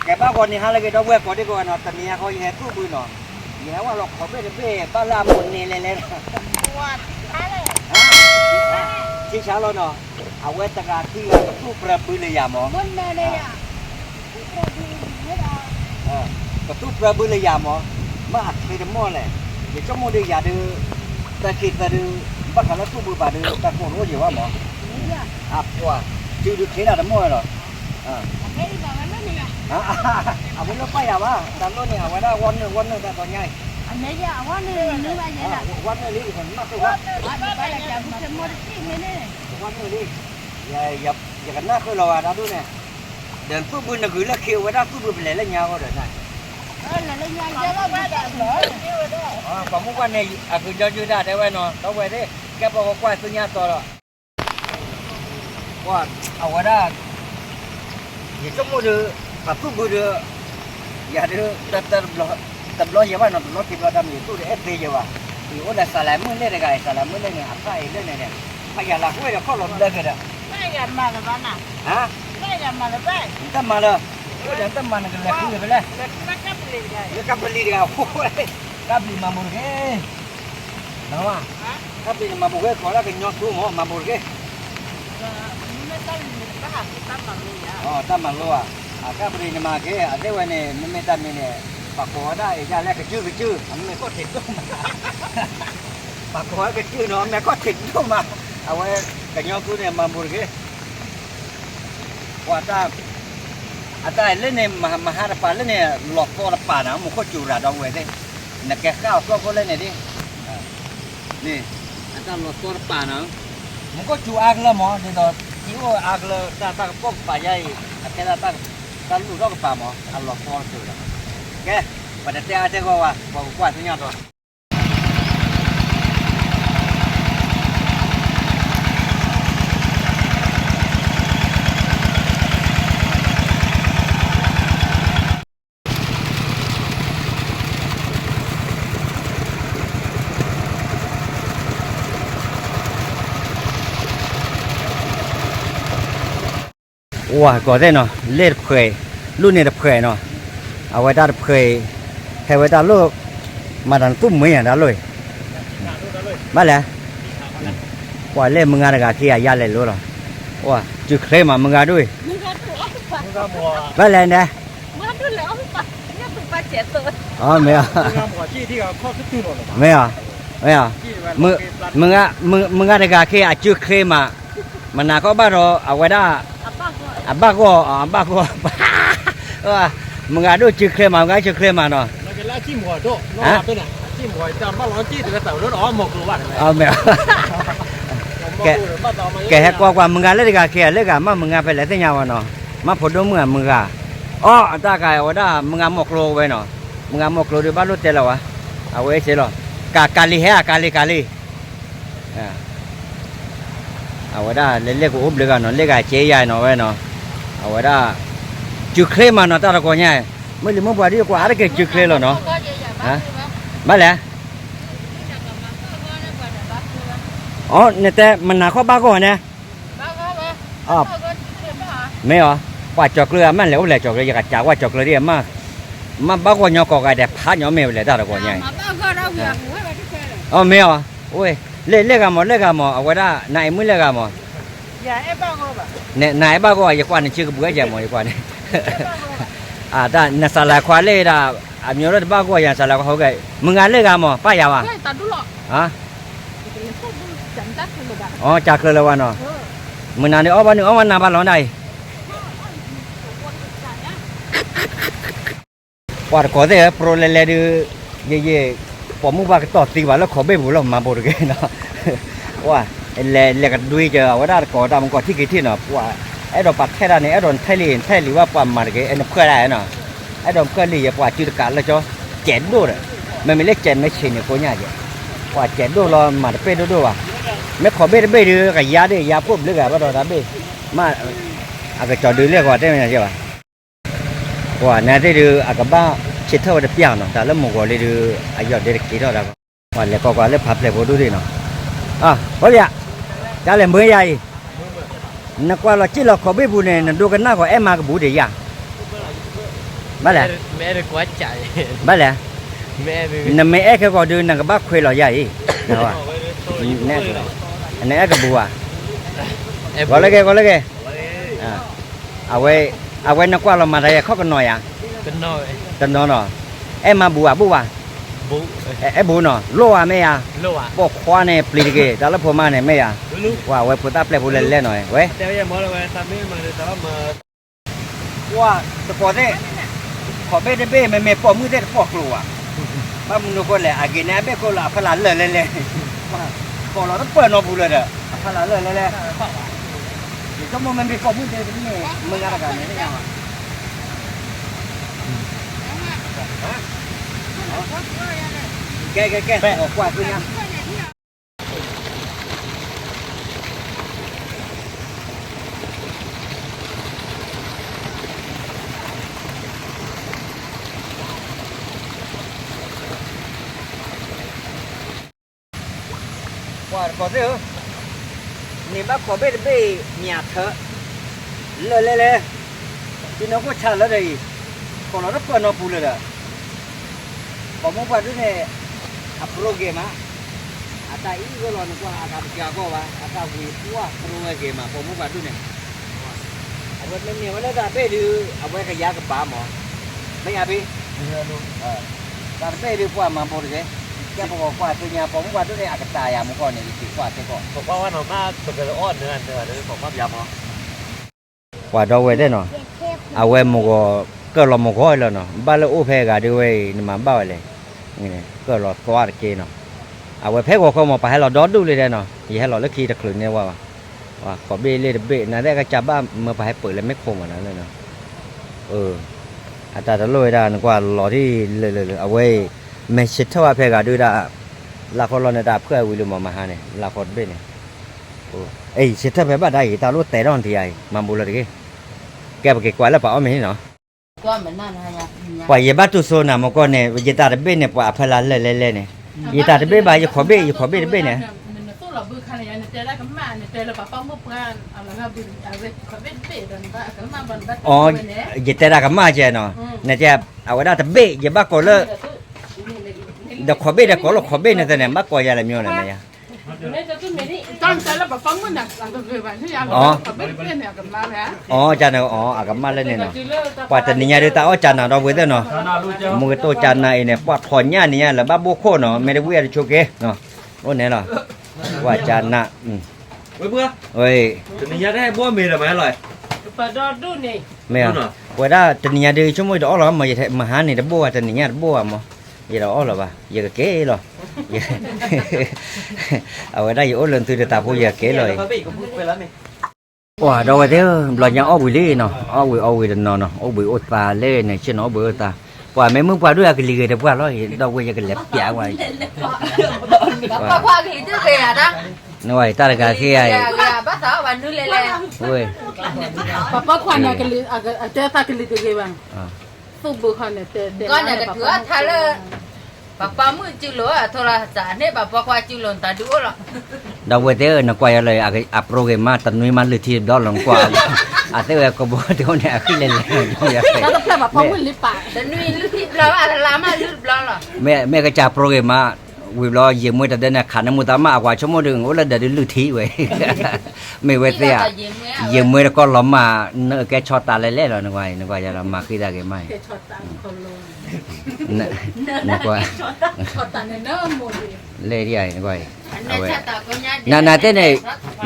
ကဲဘၣ်ဂီၤန့ၣ်ဟါလၢအဂ့ၤ ဒီပုၢ်ဝဲၢ်ကိးဒံကိးဂၤနီၤ, တနံၤအံၤဃီ ယဟဲသူၣ်ဘုနီၤ, ယဟဲဝဲလီၤခိးဘ့ၣ်တဘ့ၣ် ဘၣ်လၢအမိၢ်န့ၣ်လဲၤလဲၤ, ထံဆါလီၤနီၤ, အဝဲတဂၤခံဂၤကသူၣ်ပြၢဘုလၢယၤမၢ် ကသူၣ်ပြၢဘုလၢယၤမၢ်, မ့ၢ်အချ့တမီၢ်လဲၣ်, ယဆိကမိၣ်ဒီးယၤဒုး, သၢခ့သၢဒုး, ဘၣ်ဃးလၢသူၣ်ဘုဘၣ်ဒုး တၢ်ကိၢ်တအိၣ်ယဲၢ်ဘၣ်မၢ်, အပှၤ, စုဒုးချ့တၢ်တမီၢ်လီၤ, အဝဲလၢပၢ်ယၤဘၣ် တၢ်လိၣ်န့ၣ် အဝဲဒၣ်ဝီနုာ်ဝီနုာ်တၢ်တီညါအံၤ, ဝီနုာ်လံ, ဝီနုာ်လံ, ယကနၢ်ဃုာ်လီၤဘၣ်တၢ်ဒ်န့ၣ်, ဒီးသူၣ်ဘုနဂုာ်လၢခံ အဝဲဒၣ်သူၣ်ဘုပလဲၤလၢညါအဂီၢ်ဒီးန့ၣ်, ပှၤမုၢ်ပှၢ်န့ၣ် အဂုာ်ညီယုာ်ဒၣ်တဲဝဲနီၤ ဒီပုၢ်ဝဲၢ်သ့ၣ် ကဲပှၤကကွၢ်သ့ၣ်ညါတီၤဒီး ပှၤအဝဲဒၣ်, ယဆိကမိၣ်ဒီး, ပှၤသူၣ်ဘုဒီး, ယၤဒုး, တဘျီယဲၢ်ဘၣ်နီၤ တဘျီခံဘျီတၢ်မ့ၢ်ယသူၣ်ဒီးအဲၣ်သ့ယဲၢ်ဘၣ်, ယအိၣ်ဒီးစးလဲမုၢ်လဲၣ်တဂၤအံၤ စးလဲမုၢ်လဲၣ်န့ၣ် အဖၣ်အံၤလဲၣ်န့ၣ်န့ၣ်, ဖးယၤလၢဃိဒီးခီၣ်လီၤဘျၢက့ၤဒီး, ဟါ, နတမၤလၢၤ, အိၣ်ဒီးနတမၤနကလဲၤဃုဖဲလဲၣ်, လၢကပလံၤတဂၤ, ကပလံၤမၤဘိးတက့ၢ် နဝါ, ကပလံၤန့ၣ်မၤဘိးက့ၤ ကိးဒၣ်ကညီသူမၢ် မၤဘိးတက့ၢ်, တၢ်မၤလိဧါ, ကပလံၤန့ၣ်မၤက့ၤ အသ့ၣ်ဝဲန့ၣ် မ့မ့ၢ်တၢ်မံၤန့ၣ်, ပှၤကိးဝဲဒၣ်အံၤဒ်လဲၣ် ကစုကစု, အမ့ၢ်ကီၢ်ထံးဒိၣ်မး, ပှၤကိးဝဲကစုနီၤ မ့ၢ်ကီၢ်ထံးဒိၣ်မး, အဝဲကညီသူန့ၣ် မၤဘိးတက့ၢ် ပှၤတၢ်, အတၢ်လၢန့ၣ် မဟါတပာ်လၢန့ၣ် လီၤသီတပာ်နၤ မူခိၣ်စူၤရၤဒီပုၢ်ဝဲၢ်သ့ၣ်, နကဲဃၣ်အီၤကျီၢ်ဖိလဲၣ်န့ၣ်ဒ်, န့ၣ်, အတၢ်လီၤသီတပာ်နၤ, မူခိၣ်စူၤအါကလၢမၢ် ဒ်သိး ထံအိၣ်အါကလၢ တၢ်တၢ်ကပိာ်ကပၤယါအံၤ အကဲဒၣ်တၢ်, တၢ်လူၢ်ထီၣ်ကပၤမၢ် အလီၤသီတစူၤဒီး, ကဲ, ပတတဲအါတဲဂီၢ်ဝဲ ပှၤကကွၢ်သ့ၣ်ညါတီၤ ဝၤကီၢ်သ့ၣ်နီၤ လဲၣ်တဖှဲး, လူၢ်န့ၣ်တဖှဲးနီၤ, အဝဲတၢ်တဖှဲး, ဟဲဝဲတၢ်လိၣ်, မၤတၢ်နသူၣ်မံယၤတၢ်လိၣ်, ဘၣ်လဲၣ်, ပှၤလဲၣ်မုၢ်ဂၤတဂၤခံဂၤယါလဲၤလိၤလီၤ, ဝၤ, စုချ့မးမုၢ်ဂၤဒိၣ်အံၤ, ဘၣ်လဲၣ်န့ၣ် မ့ၢ်, မ့ၢ်, မ့ၢ်, မုၢ်ဂၤတဂၤခဲအံၤအစုချ့မး, မနၤခီဘၣ်ဒီး အဝဲဒၣ်, အဘၣ်ဂီၢ်, အဘၣ်ဂီၢ်, မုၢ်ဂၤဒိၣ်စုချ့မး မုၢ်ဂၤစုချ့မးနီၤ, မ့ၢ်, ကဟဲကွၢ်ကွၢ် မုၢ်ဂၤလၢတဂၤခဲအံၤလၢဂၤ မ့ၢ်မုၢ်ဂၤဖဲလဲၣ်သ့ၣ်ညါဝဲနီၤ, မ့ၢ်ဖိဒိၣ်မုၣ်ဧါမုၢ်ဂၤ, အီၣ်အတၢ်ကဝဲဒၣ် မုၢ်ဂၤမီၢ်ကျိဝဲနီၤ, မုၢ်ဂၤမီၢ်ကျိဒီးဘၣ်လိၣ်တဲလီၤဝဲ, အဝဲစ့ၢ်လီၤ, ကၤကၤလံၤဟဲဧါ ကၤလံၤကၤလံၤ အဝဲဒၣ်လဲၤလဲၣ်ကအိၣ်ဘျုးဂၤနီၤ လဲၣ်ဂၤက့ယါနီၤဝဲနီၤ, အဝဲဒၣ်, စုချ့မးနီၤ တၢ်တကိးညါ, မုၢ်လံၤမုၢ်ပှၤဒ်ကွၢ်အါတက့ၢ်စုချ့လီၤနီၤ, ဘၣ်လဲၣ်, အီ နတဲမနၤခီဘၣ်ဂီၢ်န့ၣ်, မ့ၢ်အီၤ, ပှၤကၠီၤကျၢၢ်အမ့ၢ်လဲၤအိၣ်လဲၤကၠီၤကျၢၢ် ယကစးကွၢ်ကၠီၤကျၢၢ်ဒ်အမ့ၢ်, မ့ၢ်ဘၣ်ဂီၢ်ညီကိးဂၤဒဲးဖးညီမ့ၢ်ဝဲလဲၣ်တၢ်တကိးညါအံၤ အီ မ့ၢ်အီၤ, လဲၣ်ဂၤမၢ် လဲၣ်ဂၤမၢ် အဝဲဒၣ် နၤအဲၣ်မုၢ်လဲၣ်ဂၤမၢ်, နၤအဲၣ်ဘၣ်ဂီၢ် ယကွၢ်န့ၣ် စုကဘုးဝဲကဲမၢ် ယကွၢ်န့ၣ်, တၢ်နစးလဲၤခွါလၢဒၣ်, အမ့ၢ်လၢတဘၣ်ဂီၢ်ယၤစးလဲၤခွါဟိကဲ, မုၢ်ဂၤလၢဂၤမၢ် ပၢ်ယၤဘၣ် အီ ကၢ်ချၢလၢၤဝဲနီၤ, မုၢ်နၤန့ၣ်အီၣ်ဘၣ်နုာ်အီၣ်ဘၣ်နၤဘၣ်လီၤဒၣ်အံၤ, ပှၤတကိးသ့ၣ်ဧၢ ပြိလဲၤလဲၤဒုး, ယယံာ်, ပိာ်မုၣ်ဘၣ်ကတီၢ်သံဘၣ်လၢခိးဘ့ၣ်ပူၤလီၤ မၤဘိးတဂ့ၤနီၤ, ပှၤ, လဲၤလဲၤကဒွံကၢၤ အဝဲဒၣ်တကိးတၢ်မူကီၢ်ထံၣ်က့ၤထံၣ်နီၤ ပှၤ, အဲၣ်ဒိးပှၤထဲဒၣ်န့ၣ် အဲၣ်ဒိးနထဲလံ နထဲလံဝဲပှၤမၤတဂ့ၤ အဲၣ်နဖှၢၣ်ဒၣ်နီၤ, အဲၣ်ဒိးနဖှၢၣ်လံယဲ ပှၤစုတကးလၢကၠီ, စဲးဒိၣ်ဒီး, မ့မ့ၢ်လၢစဲးမ့ၢ်ဆံးန့ၣ်ကိညါယဲ, ပှၤစဲးဒိၣ်လီၤ မၤတပ့ၢ်ဒိၣ်ဒိၣ်ဘၣ်, မ့ၢ်ခိးဘ့ၣ်တဘ့ၣ်ဒုး ကယါဒၣ်ယါဖှိၣ်ဘျုးဂၤဘၣ်ဒီးတၢ်ဘ့ၣ်, မ့ၢ်, အကစီၤဒုးလၢကီးတဲမ့ၢ်ဘၣ် ပှၤနသ့ၣ်ဒုး အကဘၣ်ဆံးထၢၣ်ဝဲတပျၢ်နီၤ တၢ်လၢမုၢ်ဂီၤလံဒုး အယီၢ်ဒဲတက့ၤထီၣ်ဒၣ်, ပှၤလဲၤကီးကွၢ်လၢဖးဖျဲးဖိဒိၣ်ဒံးနီၤ, အိၣ်ယၤ, တၢ်လဲၤမုၢ်ယၤအံၤ, နကွၢ်လီၤစံၣ်လီၤခိးဘ့ၣ်ပူၤန့ၣ် နဒိကနၣ်ဂီၤအဲၣ်မါကဘူးဒံးယၤ, ဘၣ်လဲၣ်, ဘၣ်လဲၣ်, နမ့ၢ်အဲၣ်ခဲဂီၤဒုး နကဘၣ်ခွဲးလီၤယၤအံၤ, နအဲၣ်ကဘူးဧါ, ဂီၤလၢဂ့ၤ ဂီၤလၢဂ့ၤ, အဝဲနကွၢ်လီၤမၤတၢ်ယဲၢ်ခီၣ်ကနီၤယၤ, တနီၤနီၤ, အဲၣ်မၤဘူးဧါ ဘူးဘၣ်, အဲၣ်ဘူးနီၤ လိၣ်ဧါမ့ၢ်ယၤ, ပိာ်ခွါန့ၣ်ပျံၤတက့ၢ် တၢ်လၢဖိမါန့ၣ်မ့ၢ်ယၤ, ဝဲအဝဲဖိသၣ်ပျဲၢ်ဖိလဲၤလဲၣ်နီၤဝဲ ကွၢ်တကိးသ့ၣ်, ခိးဘ့ၣ်တဘ့ၣ် မ့မ့ၢ်ပိာ်မုၣ်သ့ၣ်တပိာ်ကျိၤဘၣ်, ဘၣ်မနုၤဃိလဲၣ် အဂ့ၤန့ၣ်အဘ့ၣ်ခိၣ်လၢအဖီလာ်လၢာ်လဲၣ်လဲၣ်, ပိာ်လီၤတပၢၢ်နီတပူၤလၢၤဒီး အဖီလာ်လၢာ်လဲၣ်လဲၣ်, ယဆိကမိၣ်မ့မ့ၢ်ပိာ်မုၣ်သ့ၣ်တမ့ၢ်မုၢ်ဂၤတဂၤန့ၣ်လၢညါဘၣ်, ကဲကဲကဲ, ကွၢ်သ့ၣ်ညါ ကွၢ်တကိးသ့ၣ်ဧၢ, န့ၣ်ဘၣ်ခိးဘ့ၣ်တဘ့ၣ်မ့ၢ်အထၢ, လၢာ်လဲၣ်လဲၣ်, ဖံနီၢ်ခိၣ်ဆါလၢဒီးအံၤ, ခိးလီၤတပၢၢ်နီတပူၤလၢၤဒီး, ပိာ်မုၣ်ပှၢ်ဒုန့ၣ်, အပရိဂ့ၤမး, အတၢ်အံၤဂီၢ်လီၤနကွၢ် အတၢ်ပစှၤကီၢ်ဘၣ် အတၢ်ဝံၤပှၢ်ပရိဝဲဂ့ၤမး ပိာ်မုၣ်ပှၢ်ဒုန့ၣ် အဝဲမ့မ့ၢ်ဝဲလၢတၢ်တဘ့ၣ်ဒုး အဝဲကယါကဘၣ်မး, မ့ၢ်ယါဘ့ၣ်, တၢ်တဘ့ၣ်ဒုးပှၤမၤဘိးတဂ့ၤ, ကဲပဂီၤကွၢ်သ့ၣ်ညါ ပိာ်မုၣ်ပှၢ်ဒုန့ၣ် အကစၢ်ယၤမူကီၢ်န့ၣ် ယက့ၤကွၢ်စ့ၢ်ကီး, ပှၤဒီဝဲသ့ၣ်နီၤ, အဝဲမုၢ်ဂီၤ ကၢၢ်လီၤမုၢ်ဂီၤလီၤနီၤ ဘၣ်လၢအိၣ်ဖဲဂၤဒုဝဲအံၤ နမၤဘၣ်ဝဲလဲၣ်, ကၢၢ်လီၤသွါတက့ၢ်နီၤ, အဝဲဖဲဂီၤခီမး ပှၤဟဲလီၤဒီဒူၣ်လံဒဲးနီၤ ယဟဲလီၤလၢခံတချုးန့ၣ်ဝဲဘၣ်, ခိးဘ့ၣ်လ့ၣ်တဘ့ၣ် နသ့ၣ်ကစၢ်ဘၣ်မၢပှၤဟဲပၢၢ်လၢမ့ၢ်ခိၣ်မးနၤလၢနီၤ အတၢ်တလိၣ်ဝဲဒၣ် နကွၢ်လီၤထံၣ်လၢလၢလၢ အဝဲအံၤ မ့ၢ်ဆၢထၢၣ်ဘၣ်ဖဲဂၤဒုဒၣ်, လၢဃီလီၤန့ၣ် တၢ်ဖှဲၣ်ဝံၤလံမး မဟါန့ၣ် လၢဃီတဘ့ၣ်န့ၣ်, အံၤဆၢထၢၣ်ဖဲဘၣ်ဒၣ်အံၤ တၢ်လိၣ်တဲထီၣ်နထံၣ်ယၤအံၤ မၤဘူးလီၤတဂ့ၤ, ကဲပက့ၤကွၢ်လၢပှၤအီၣ်မ့ၤန့ၣ်နီၤ, ပှၤယဘၣ်တူၢ်စိနၤ မကီၢ်န့ၣ် ယတၢ်တဘ့ၣ်န့ၣ် ပှၤအဖီလာ်လၢာ်လဲၣ်လဲၣ်န့ၣ်, ယတၢ်တဘ့ၣ်ဘၣ် ယခိးဘ့ၣ် ယခိးဘ့ၣ်တဘ့ၣ်န့ၣ် အ ယတဲတၢ်ကမၣ်ကဲနီၤ, နတဲ အဝဲဒၣ်တဘ့ၣ် ယဘၣ်ကိးလၢ, ဒီးခိးဘ့ၣ်ဒီးကိးလိာ်ခိးဘ့ၣ်န့ၣ်သ့ၣ်န့ၣ် ဘၣ်ကိးယၤလၢမ့ၢ်လဲၣ်မ့ၢ်ယါ, အီၤ, အကမၣ်လၢန့ၣ်နီၤ, ပှၤတနံၤညါဒုးတၢ်အီၣ်ကၢ်နးဒီးဝဲသ့ၣ်နီၤ, မူကတိၢ်ကၢ်နးအံၤန့ၣ် ပှၤထီၣ်ညၣ်နံၤညါလၢဘၣ်ဘိခိၣ်နီၤ မ့ၢ်တဝံၣ်အတဆိက့ၤ, အိၣ်န့ၣ်လီၤ, ပှၤကၢ်နး ဝဲ, မ့ၢ်, ဝဲဒၣ်တနံၤညါဒုးဆိကမိၣ်တအီၣ်လီၤမး, မဟါန့ၣ်တဘိၣ်ဘၣ် တနံၤညါတဘိၣ်ဘၣ်မး, ယတအီၣ်လီၤဘၣ် ယကက့ၤလီၤ, အဝဲဒၣ်ယအိၣ်လၢသုတတၢ်ဖိယက့ၤလီၤအံၤ, ပှၤဒီးဝဲသ့ၣ်ဧၢ ဘျီညါအီၣ်ဘှံးလံနီၤ, အီၣ်ဘှံးအီဘှံးတနီၤနီၤ အိၣ်ဘှံးအိၣ်သါလၢန့ၣ် ဆ့ၣ်နီၤအိၣ်ဘှံးအိၣ်သါ, ပှၤမ့ၢ်မုၢ်ပှၢ်ဒုးအကလံၤဂ့ၤတပှၢ်လီၤ, ဒီးဝဲယကလဲၤပျးကွၢ်, နဝဲတၢ်တဂၤဃ့ယၤအံၤ, ဝဲ, ပှၤပိာ်ခွါန့ၣ် အတဲသးကလံၤတဂ့ၤဘၣ်, သူၣ်ဘုခီန့ၣ်တဲ, ကီန့ၣ်ကထုးအီၣ်ထါလၢ, ပှၤပိာ်မုၣ်စုလိာ်အထိလီၤသးန့ၣ် ပှၤပိာ်ခွါစုလိာ်တၢ်ဒုးအိၣ်လီၤ, ဒီးဝဲသ့ၣ်ဧၢ နကွၢ်ယၤလၢ အပရိဂ့ၤမး တနွံမးလုၢ်ထံတဘျီလီၤ နကွၢ်, အသ့ၣ်ဝဲကဘီတအိၣ်န့ၣ် အဃံလဲၣ်လဲၣ်, တနွံလုၢ်ထံတဘျီဘၣ် တလါမးလုၢ်တဘျီလီၤ, မ့ၢ်ကစၢ်ပရိဂ့ၤမး, ဝံၤဘျီ ယမွဲတဒဲန့ၣ် ခးန့ၢ်မူသးမး အကွၢ်ဆိကမိၣ်ဒုး အိၣ်လၢဒၢးဒုးလုၢ်ထံဝဲ, မ့ၢ်ဝဲသ့ၣ်ဧါ, ယမွဲတကီၢ်လီၤမး, နကဲဆီတးလဲၣ်လဲၣ်လီၤ နကွၢ်, နကွၢ်ယၤလီၤ မၤဃံသးဂ့ၤမး, နကွၢ်, လဲၣ်ဒ်အံၤ နကွၢ်အံၤ, နသ့ၣ်န့ၣ်,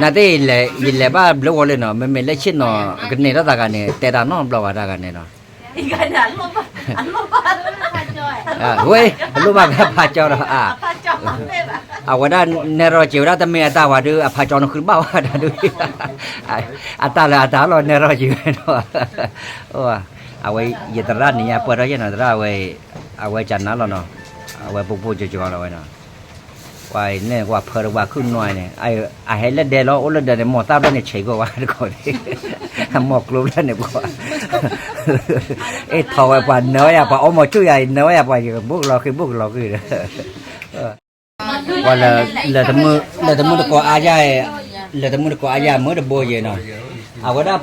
နသ့ၣ် ယလဲၤဘၣ်ဘျုးဂီၤလံနီၤ မ့မ့ၢ်လၢဆ့ၣ်နီၤ ကန့ၢ်ထီၣ်သးဂၤန့ၣ် တဲတၢ်နီတဘျီဘၣ်တၢ်ဂၤန့ၣ်နီၤ, ဝဲ, အလိၣ်ဘၣ်ဖးကၠီဒီး, အဝဲဒၣ်နဲၣ်ရီၣ်က့ၤဝဲဒၣ်တမ့ၢ်အတၢ်ဝဲဒုး အဖးကၠီနဃုဘၣ်ဝဲဒၣ်ဒုး, အတၢ်လၢအတၢ်လီၤနဲၣ်ရီၣ်က့ၤဝဲနီၤ, အဝဲ, ယသရၣ်န့ၣ်ညါပၢၢ်ထီၣ်ယဲၢ်နီၤ သရၣ်ဝဲ, အဝဲကနၤလီၤနီၤ, အဝဲပူၤပူၤကၠီကၠီလီၤဝဲနီၤ ပှၤအံၤန့ၣ် ကွၢ်ဖၢတပှၤခုၣ်နွံန့ၣ်, အဟဲလၢဒဲးလီၤ အိၣ်လၢဒဲးန့ၣ် မိၢ်သၣ်ဘျီန့ၣ် ဆံးကီးဝဲတခီန့ၣ်, မိၢ်ကျိဘျီန့ၣ်ပှၤ, အ့ၣ်ထီၣ်ဝဲပှၤနၢၤဝဲယၤ ပှၤအီမိၢ်ဆူၣ်ယၤအံၤ နၢၤဝဲယၤပှၤ ယကဘိကလီၤဃံၤ ဘိကလီၤဃံၤဒီး, ပှၤလၢ, လၢတမုၢ်တကိးအါယၤ, လၢတမုၢ်တကိးအါယၤမ့ၢ်တဘိယဲနီၤ, အဝဲဒၣ်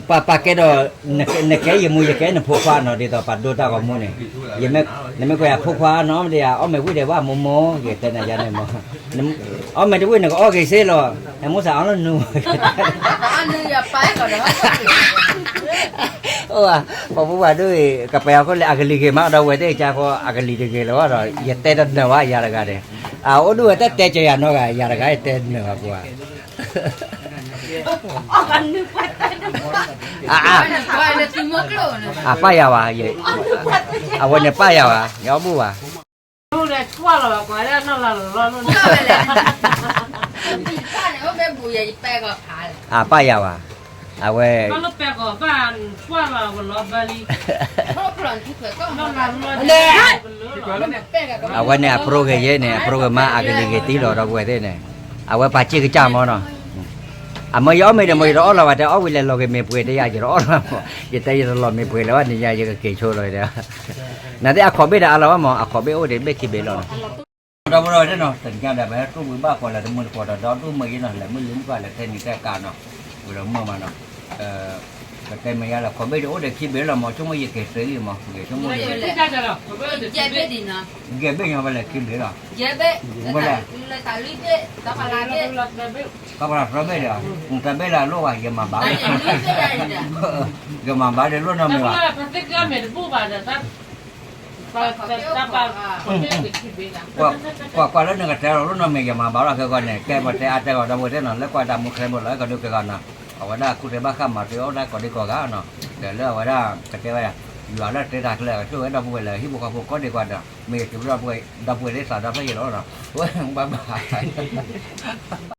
ပှၤပာ်ကဲဒီး နကဲယမိၢ် ယကဲနဖိခွါနီၤ ဒ်သိးပှၤဒိတၢ်ဂီၤမူန့ၣ်, နမ့ၢ်ကွၢ်ယၤဖိခွါနီၤ မ့ၢ်ဒ်ယၤ အီၣ်မ့ၤဝံၤဒီးဘၣ်မိၢ်မိၢ် ယတဲနၤယၤန့ၣ်မ့ၢ်, အီၣ်မ့ၤတဝံၤနကအီၣ်က့ၤစ့လီၤ, နမိၢ်သးအီၣ်လၢနူၤ အိၣ်ဧါ, ပှၤဖိပှၤဒိၣ်အံၤ ကပှဲၤအီၤခိၣ်လၢအကလံၤဂ့ၤမး ဒီပုၢ်ဝဲၢ်သ့ၣ်ကါဃီ အကလံၤတဂ့ၤလၢၤဘၣ်ဒီး ယတဲတနၢၤဘၣ်ယၤတဂၤန့ၣ်, အအိၣ်ဒိၣ်ဝဲတတဲကယၤနီတဂၤ ယၤတဂၤတဲတနၢၤဘၣ်ပှၤ အပၢ်ယၤဝဲ, အဝဲန့ၣ်ပၢ်ယၤဝဲ, ယအီၣ်ဘူၣ်ဘၣ်, အပၢ်ယၤဝဲ, အဝဲ အဝဲန့ၣ်အပြိဂ့ၤယဲန့ၣ် အပြိဂ့ၤမး အကလံၤဂ့ၤတံၢ်လီၤ ဒီပုၢ်ဝဲၢ်သ့ၣ်န့ၣ်, အဝဲပာ်စ့ၢ်ကစၢ်မးနီၤ, အမ့ၢ်ယအီၣ်မ့ၤဒီး မ့ၢ်ယတအီၣ်လီၤဘၣ် တဲအီၣ်ဝံၤလဲၤလီၤက့ၤမ့ၤပှဲၤတယၤ ယတအီၣ်လီၤဘၣ်, ယတဲယတလီၤမ့ၤပှဲၤလၢၤဘၣ် နညါယကက့ၤဆိလီၤဒီး, နသ့ၣ်အခီၣ်ဘ့ၣ်ဒီးအါလီၤဘၣ်မး အခီၣ်ဘ့ၣ်အိၣ်ဒံးဘ့ၣ်ခံဘ့ၣ်လီၤနီၤ ဒီပုၢ်ဝဲၢ်သ့ၣ်နီၤ တနံၤညါဒီး ပဟဲတိၢ်ဘုဘၣ်ကွၢ်လၢတမုၢ်တကိးဒီး ဒီဒူၣ်မုၢ်ယဲနီၤ လဲၤမုၢ်လံမုၢ်ကွၢ်လဲၤတဲနံၤတဲကးနီၤ, ဝံၤဒီးမုၢ်မးနီၤ, ပတဲမ့ၢ်ယါလၢ ခီၣ်ဘ့ၣ်ဒံးအိၣ်ဒီးခံဘ့ၣ်လီၤမး ဆိကမိၣ်ယက့ၤသ့လံမး ယဆိကမိၣ် ယဲၢ်ဘ့ၣ်ညါဝဲလဲၣ်ခံဘ့ၣ်လီၤ, ဝဲလဲၣ်, ကပလၢသၢဘ့ၣ်ဒီး တဘ့ၣ်လၢအလိၣ်ဘၣ် ယမၤဘၣ်လီၤ, ယမၤဘၣ်ဒီးလိၣ်နီတမံၤဘၣ် ကွၢ်ကွၢ်လၢနကတဲလီၤ လိၣ်နီတမံၤယမၤဘၣ်လီၤခဲကီန့ၣ် ကဲပတဲအါတဲဂီၤဒီပုၢ်ဝဲၢ်သ့ၣ်နီၤ လၢကွၢ်တၢ်မူခဲဘိလီၤ အဲၣ်ကဒိကဲဂီၤနီၤ, အဝဲဒၣ်ကူၣ်တဘၣ်ဃးမၤတ့ၢ်အိၣ်ဒၣ်ကိးဒံကိးဂၤနီၤ, ဒီးလၢအဝဲဒၣ်ကတဲဝဲဒၣ် ယွၤလၢတ့တၢ်ချၢအကဆိၣ်ဝဲဒီပုၢ်ဝဲၢ်လၢဟံၣ်ဖိဃီဖိကိးဒံကိးဂၤဒီး မ့ၢ်ယက့ၤဒီပုၢ်ဝဲၢ်သးဒီဖျၢၣ်ယဲလီၤနီၤ, ဝဲဘၣ်ဘၣ်